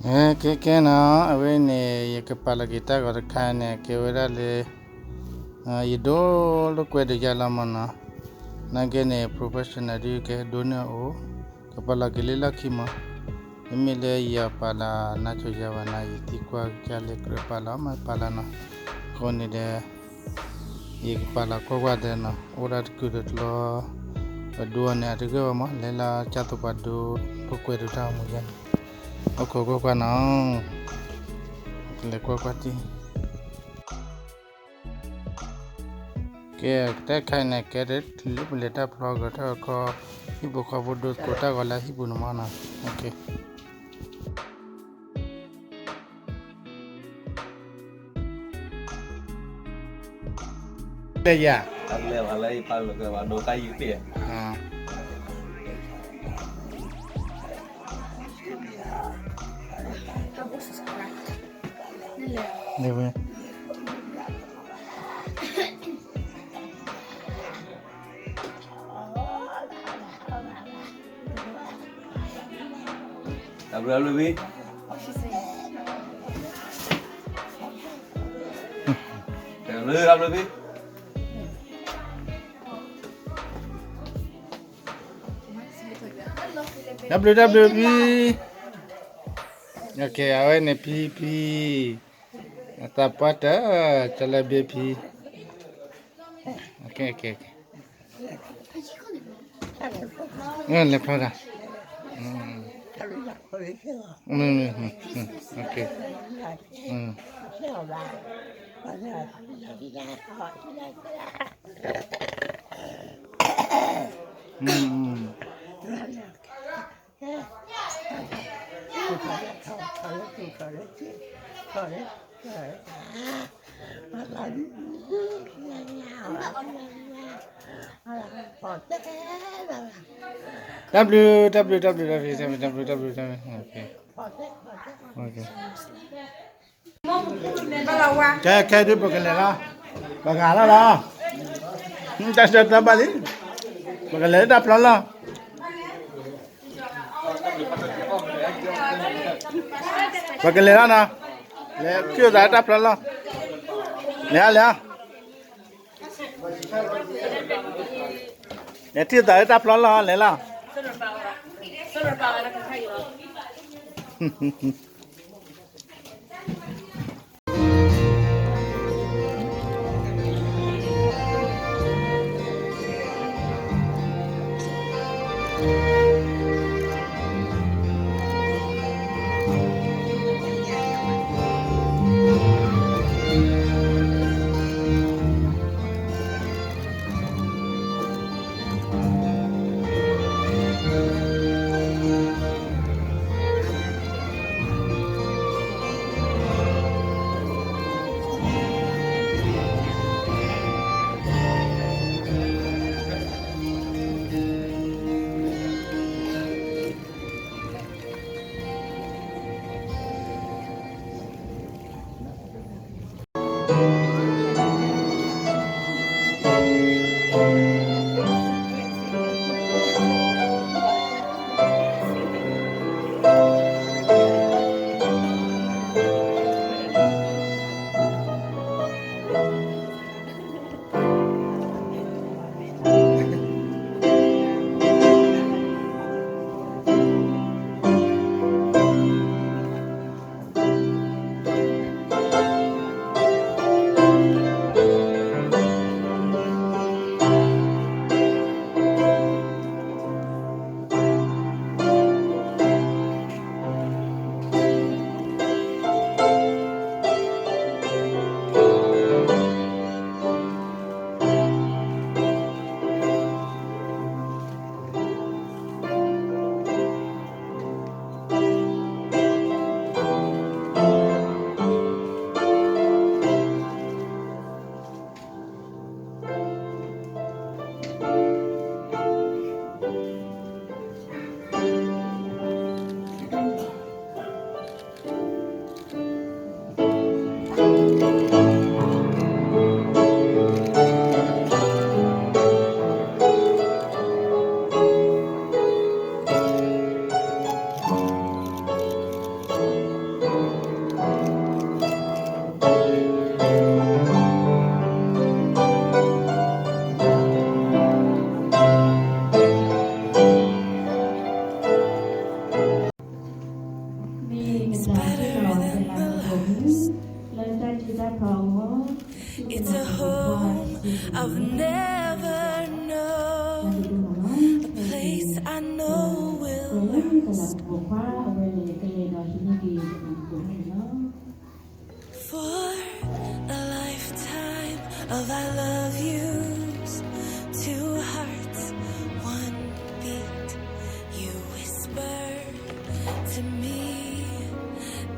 ကဲကဲနီၤ, အဝဲန့ၣ် ယကပာ်လီၤက့ၤတၢ်ဂီၤတခါန့ၣ် ကဲဝဲဒၣ်လၢ ယဒိလိာ်ကွဲဒိးယါလီၤမးနီၤ. နာ်က့န့ၣ် professional ဒုးကဲဒိန့ၢ်အအိၣ်, ကပာ်လီၤက့ၤလၢလီၢ်ခံမး. မ့မ့ၢ်လၢယပာ်လီၤနါစိၤယါဘၣ်နီၤ ယသံကွၢ်ကလဲၤကြၢးပာ်လီၤ မ့ၢ်ပာ်လီၤနီၤ. အဃိန့ၣ်ဒီး ယကပာ်လီၤကွၢ်ကွၢ်ဒီးနီၤ အိၣ်ဒၣ်တကုာ်တကျီ ပဒိအီၤန့ၣ် အတဂ့ၢ်ဘၣ်မး လဲၤလၢကၢ်သိးပှၤဒိလိာ်ကွဲဒိးတၢ်မူယါန့ၣ် အိၣ်ခိးကွၢ်ကွၢ်နီၤ. ကလဲၤကွၢ်ကွၢ်တံၢ် ကဲ ကတဲခါအံၤန့ၣ် ကဲဒ်လၢပလဲၤတၢ်ဖျီကထၢၣ်ခီ ဟံၣ်ပူၤဃီဖိဒိသကိးတၢ်ဂီၤလၢဟံၣ်ပူၤန့ၣ်မးနီၤ. လဲၤယၤ လဲၤဝဲ တၢ်ဘျုးတၢ်ဘျုးဖံ, တၢ်ဘျုးတၢ်ဘျုးဖံ, တၢ်ဘျုးတၢ်ဘျုးဖံ. အဝဲန့ၣ်ဖံဖံ, အသးပှၢ်တၢ် ကလၢဘ့ဖံ. လဲၤဖျီတၢ်. တၢ်ဘျုး တၢ်ဘျုး တၢ်ဘျုး တၢ်ဘျုး တၢ်ဘျုး တၢ်ဘျုး တၢ်ဘျုး. ကဲ ခဲဒုး ပကလဲၤလီၤ, ပကဟးလီၤလီၤ, တၢ်ဆၢတၢ်ဘၣ်လံ, ပကလဲၤလၢတၢ်ဖျီလီၢ်, ပကလဲၤလီၤနီၤ, လဲၤထံၣ်သးလၢတၢ်ဖျီလီၢ်, လဲၤလီၤ, လဲၤ, လဲၤထံၣ်သးလၢတၢ်ဖျီလီၢ် လဲၤလီၤ. It's better than the last. It's a home I've never known, a place I know will last. For a lifetime of I love yous, two hearts, one beat. You whisper to me,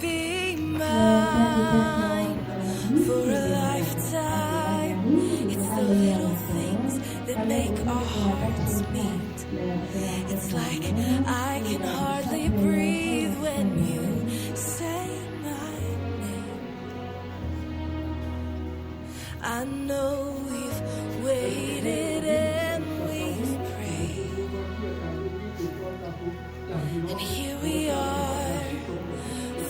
be mine for a lifetime. It's the little things that make our hearts meet. It's like I can hardly breathe when you say my name. I know we've waited and we've prayed. And here we are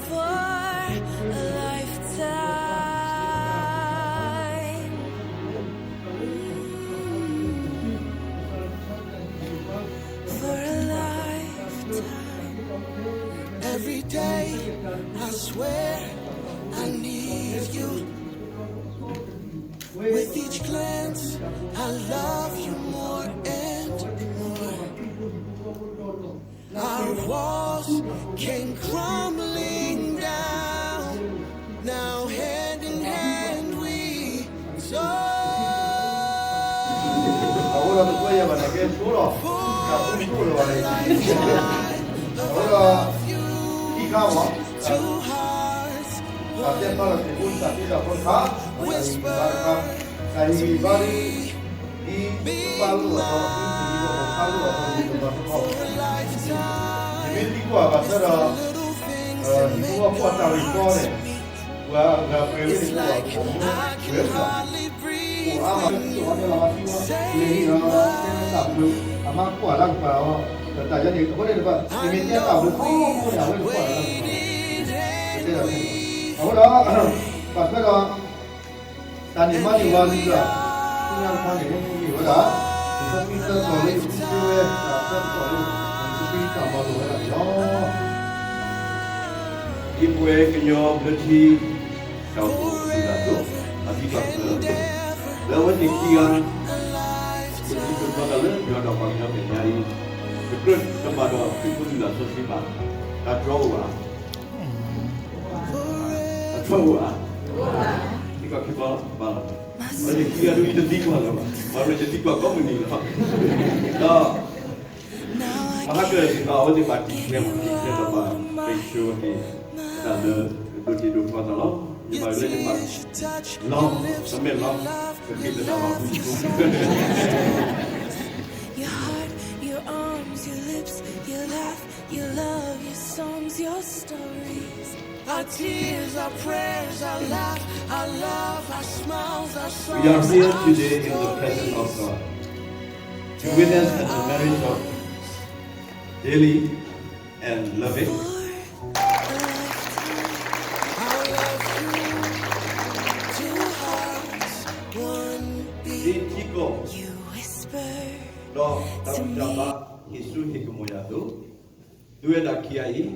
for a lifetime. For a lifetime. Every day I swear I need you. With each glance, I love you more and more. Our walls came crumbling down. Now hand in hand we soar. အဃိဒီး ပကွဲယၤဘၣ်န့ၣ် ကဲဆိလီၤ, တၢ်ဖိမုၣ်ဖိလီၤဘၣ်န့ၣ်, အဃိဒီး ခံခါမး, တၢ်တဲဖျါလီၤသ့ၣ်ဖိသၣ်သ့ၣ်တဖၣ်တခါ, တၢ်ဟ့ၣ်ဂံၢ်ဘါတခါ, တၢ်ဟ့ၣ်ဂံၢ်ဘါလံ, ဒ်ပၢ်လိၣ်အသိး, ဒ်ပသံၣ်ဖိဖးလိၣ်အသိးန့ၣ် တဘၣ်သ့ၣ်တဖၣ်, ယမ့ၢ်သံကွၢ်ဘၣ်ဆၣ်ဒီး, ဟံၣ်ဖိဃီဖိအတၢ်ဂ့ၢ်ကီန့ၣ်, ပှၤဂၤပှဲၤဝဲန့ၣ် ပှၤအိၣ်မူဝဲပှၤ အိၣ်အါမး လၢသ့ၣ်အီၣ်တၢ်လီၤမၤသံဝဲ, မ့ၢ်ဟံၣ်လီၤ တဲဝဲတၢ်ဘျုး, အမါကွၢ်လၢကပၤအီၤ, ဒီးတၢ်ယဲန့ၣ် အဃိန့ၣ်တဖၣ် နမ့ၢ်တဲတၢ်ဘျုးကိးမူန့ၣ် အဝဲန့ၣ်ကွၢ်လၢကပၤ, တဲဒၣ်, အဃိဒီး, ပှၤထွဲဒီး, တၢ်န့ၣ်မၤန့ၢ်ဝဲလံလၢ, ဆူညါတခါန့ၣ် မ့ၢ်မ့ၢ်ဝဲဒၣ်, လံာ်စီဆှံသၢတီၤလၢယဃုထၢဝဲ, တၢ်သၢတီၤလၢ, လံာ်စီဆှံတၢ်မၤလိာ်ဝဲဒၣ်န့ၣ်လီၤ. ဒ်ပဝဲကညီဘျၢထံ, တၢ်အိၣ်ဖှိၣ်ကလုာ်ဒူၣ်အသိး, အသံကွၢ်ကတၢၢ်, လၢအဝဲသ့ၣ်ခံဂၤ, ပကဒုးကဲထီၣ်သးလၢယွၤဒီးပှၤကညီမဲာ်ညါအံၤ, တကြၢးတဘၣ်ဒီးခရံာ်ဖိလုၢ်လၢ်စီဆှံဘၣ်, တၢ်တြီအိၣ်ဧါ, တၢ်တြီအိၣ်ဧါ, သံကွၢ်ခံဘီဘၣ်လီၤ, အဝဲသ့ၣ်ခံဂၤဒုးယတသံကွၢ်လၢၤဘၣ်, မၤရၢယသံကွၢ်ကိးမုၢ်နံၤလီၤ, ဒီး မဟါကၢၢ်စ့ၢ်ကီး အဝဲသ့ၣ်ဘၣ်တံၢ်ထွဲမး, တံၢ်ထွဲဒီးဘၣ်ပ့းဆှၢဝဲသ့ၣ်, တၢ်လၢကဒိးတ့ဒိးဖျီသးလီၤ, ယဘၣ်လၢယဘၣ်, လီၤ, တမ့ၢ်လီၤ, ကက့ၤသတးဘၣ်ဝံၤ, Your heart, your arms, your lips, your laugh, your love, your songs, your stories. Our tears, our prayers, our laugh, our love, our smiles, our songs. We are here today in the presence of God to witness the marriage of Daly and Loving. Two hearts, one beat. ဒ်ထံကီၢ်, ဒီးတၢ်ဘူၣ်တၢ်ဘါဟ့ၣ်စိဟ့ၣ်ကမီၤယၤအသိး, သုဝဲဒၣ်ခံဂၤအံၤ,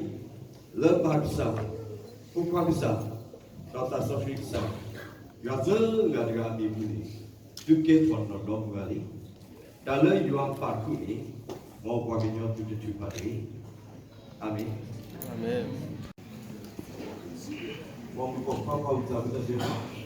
လၢပၢ်ကစၢ်, ဖိခွါကစၢ်, ဒီးသးစီဆှံကစၢ်, ယွၤသၢဂၤတဂၤအမံၤအပူၤန့ၣ်, သုကဲထီၣ်နီၢ်ဒီမါဝၤလံ. တၢ်လၢယွၤပာ်ဃုာ်န့ၣ်, မ်ပှၤကညီသုတထုးဖးတဂ့ၤ. အၤမ့ၣ်. မ်မုၣ်ကီၢ်ခွါပာ်အုၣ်သးဝံသးစူၤ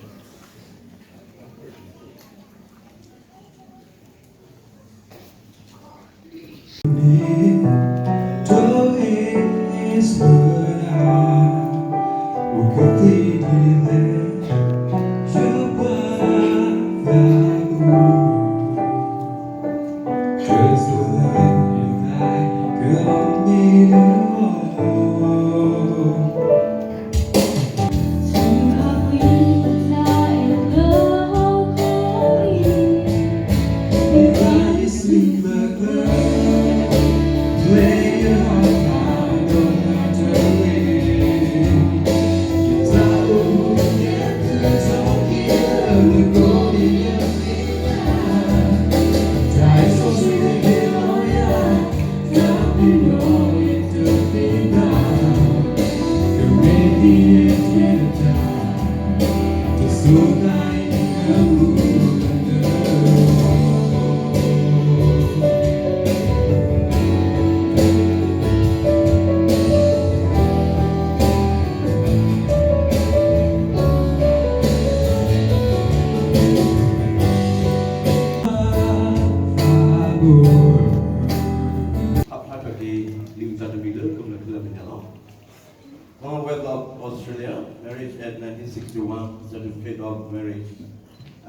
Commonwealth of Australia, marriage at nineteen sixty-one, certificate of marriage.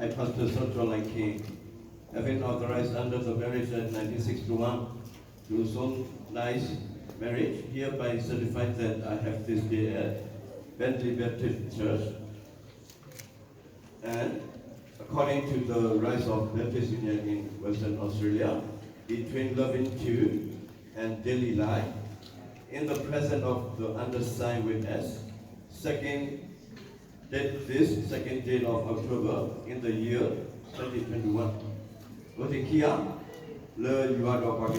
I, Pastor Soto Lanking, have been authorized under the Marriage Act nineteen sixty-one to solemnize marriage, hereby certify that I have this day at Bentley Baptist Church and according to the rites of Baptist Union in Western Australia, between loving two and daily life, in the presence of the undersigned witness, second, date this second day of October in the year twenty twenty-one. အဝဲသ့ၣ်ခံဂၤ လၢယွၤဒီးပှၤက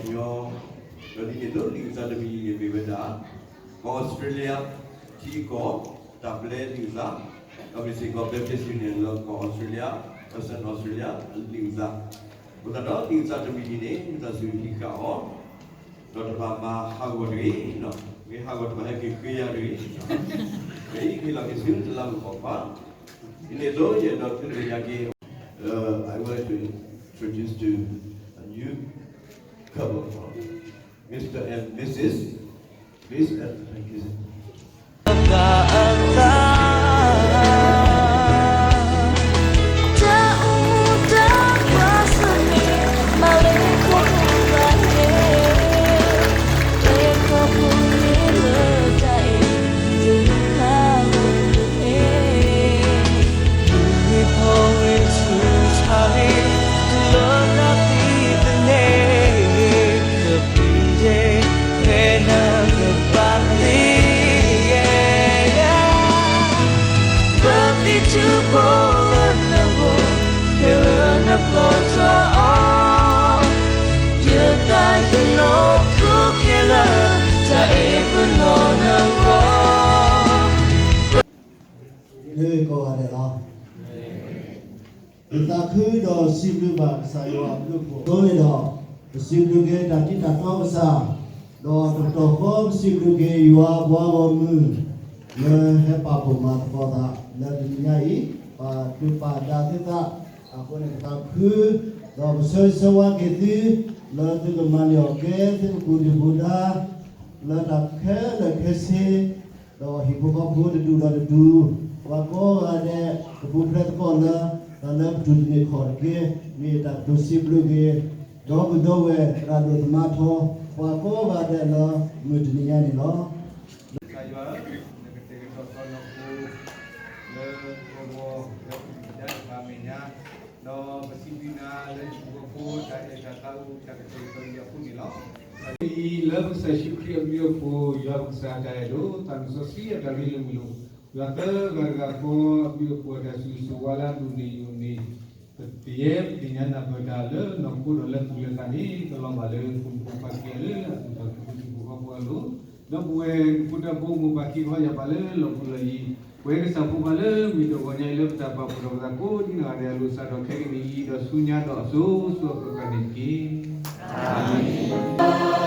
ညီ ဒီးဒ်န့ၣ်အသိး လံာ်ကစၢ်တမံၤအံၤန့ၣ်မ့ၢ်ဝဲဒၣ် ကီၢ်အီစထြ့လယါ ထံကီၢ် တၢ်ပျဲလံာ်ကစၢ်, ဒီးမ့ၢ်စ့ၢ်ကီး Baptist Union လၢကီၢ်အီစထြ့လယါ Western Australia လံာ်ကစၢ်, အဃိသတးဒီးလံာ်ကစၢ်တမံၤအံၤန့ၣ် မ့ၢ်တၢ်စူၤဟံးဃာ်အီၤ ဒီးတဘၣ်မၤဟးဂီၤတဂ့ၤ, မ့ၢ်ဟးဂီၤတဘၣ်ဟဲက့ၤ က့ၤယၤတဂ့ၤ, မ့ၢ်ဟ့ၣ်လီၤက့ၤဆူတလးမူးပိာ်ခွါ, ဒ်န့ၣ်အသိး ယအဲၣ်ဒိးဒုးသ့ၣ်ညါက့ၤ uh, I would like to introduce to a new couple, Mister and Missus Please and thank you. လၢကိးဂၤဒဲးလီၤ. ပသးခုဒီးစံးဘျုးဘၣ်ကစၢ်ယွၤအဘျုးအဖှိၣ်အဃိန့ၣ်ဒီး, ပစံးဘျုးက့ၤတၢ်တံၤတၢ်တီကစၢ်, ဒီးတကတီၢ်ဃီပစံးဘျုးက့ၤယွၤအပှၤဂီၢ်မုၢ် လၢဟဲပာ်ဖှိၣ်မၤသကိးသးလၢတနံၤညါအံၤ, ပာ်ဒုးပာ်ဒါသုသးအဃိန့ၣ် ပသးခု, ဒီးပဆၢဂ့ၤဆၢဝါက့ၤသု လၢသုကမၤန့ၢ်အီၣ်ကဲသုကပူၤဒုၣ်ပူၤဒါ လၢတၢ်ခဲလၢာ်ခဲဆ့ ဒီးဟံၣ်ဖိဃီဖိတဒူၣ်ဒီးတဒူၣ်, ပှၤကိးဂၤဒဲး ကပူၤဖျဲးသကိးလၢ တၢ်လၢပတူၢ်တန့ၢ်ခီၣ်တက့ၢ်, မ့ၢ်တၢ်ကတိၤစံးဘျုးက့ၤ ဒီပုၢ်ဒီဝဲၢ် သရၣ်ဒိၣ်သမါထီ ပှၤကိးဂၤဒဲးလၢမုၢ်တနံၤညါန့ၣ်လီၤ. ကစၢ်ယွၤဧၢ, နကတဲာ်ကတီၤထီနီၢ်ခိ လၢကဝီၤ လၢပတံၤဒါတဖၣ်အမဲာ်ညါ ဒီးပစံးဘျုးနၤလၢဟံၣ်ဖိဃီဖိတၢ်အဲၣ်တၢ်သးအိၣ်တၢ်ကတဲာ်ကတီၤအံၤအဃိန့ၣ်လီၤ. အံၤလၢပကစၢ်ယ့ၣ်ၡူးခရံာ်အဘျုးအဖှိၣ် ယွၤပကစၢ်တၢ်အဲၣ်ဒိၣ် သးစီဆှံအတၢ်ရ့လိာ်မုာ်လိာ်, ယွၤသၢဂၤတဂၤဃီအဘျုးအဖှိၣ်အတၢ်ဆိၣ်ဂ့ၤဆိၣ်ဝါလၢအဒိၣ်န့ၢ်ယိာ်န့ၣ်, ပတယဲၢ်ပသ့ၣ်ညါနၢ်ပၢၢ်တၢ်လၢနီၢ်ခိဒီးလၢသူၣ်လၢသးန့ၣ် ကလီၤဘၣ်လၢပမိၢ်ပၢ်ခံဂၤလၢအသူၣ်ထီၣ်က့ၤပဟံၣ်ဖိဃီဖိအလိၤ, ဒီပုၢ်ဝဲၢ်ဖိတၢ်ဖိမိၢ်ပၢ်ခံဂၤယၤပာ်လၢလီၢ်ပူၤလီၢ်ယံၤ, ပဝဲကစၢ်ဖိခွါလၢမုၢ်တဂီၤညါအံၤလၢပတၢ်ပာ်ဖှိၣ်ဒီးပသးကိးဒ်နဂၤဒဲးအလိၤစးထီၣ်ခဲကနံၣ်အံၤ ဒီးဆူညါဒီးအစိၤစိၤအဃၣ်ဃၣ်န့ၣ်တက့ၢ်. အၤမ့ၣ်.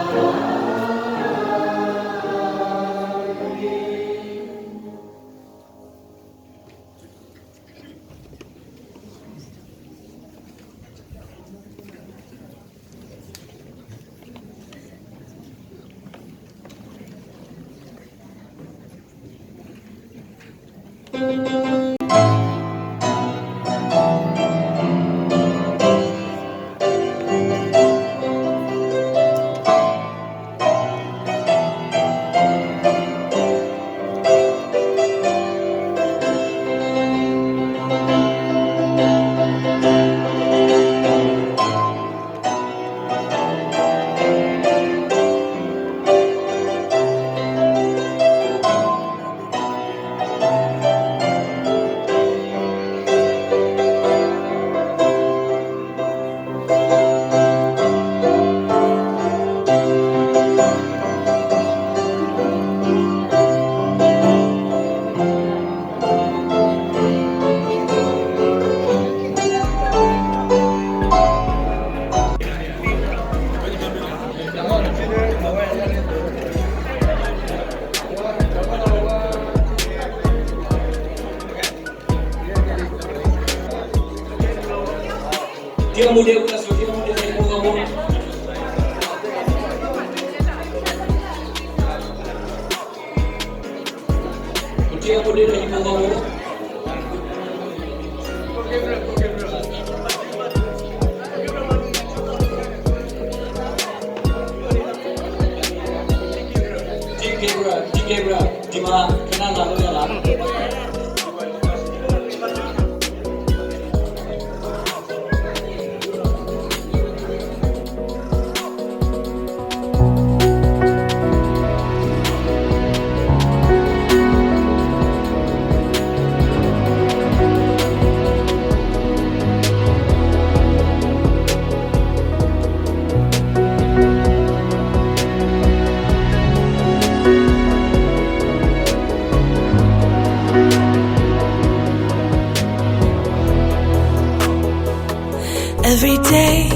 Every day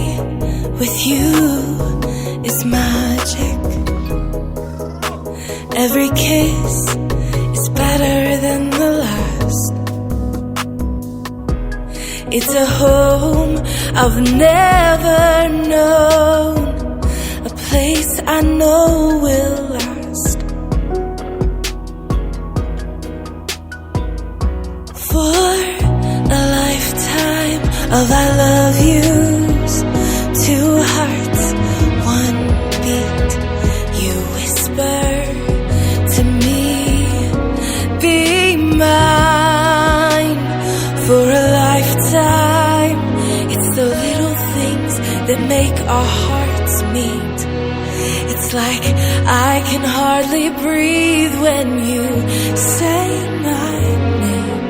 with you is magic. Every kiss is better than the last. It's a home I've never known, a place I know will last. For a lifetime of I love yous, two hearts, one beat. You whisper to me, "Be mine." For a lifetime, it's the little things that make our hearts meet. It's like I can hardly breathe when you say my name.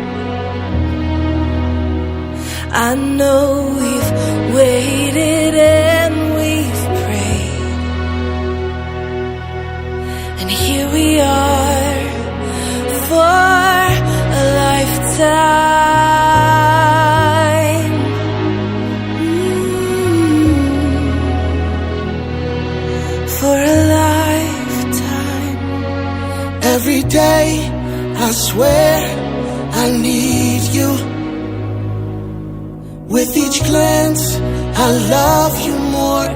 I know we've waited and we've prayed, and here we are for a lifetime. Mm. For a lifetime. Every day I swear I need you. With each glance, I love you more.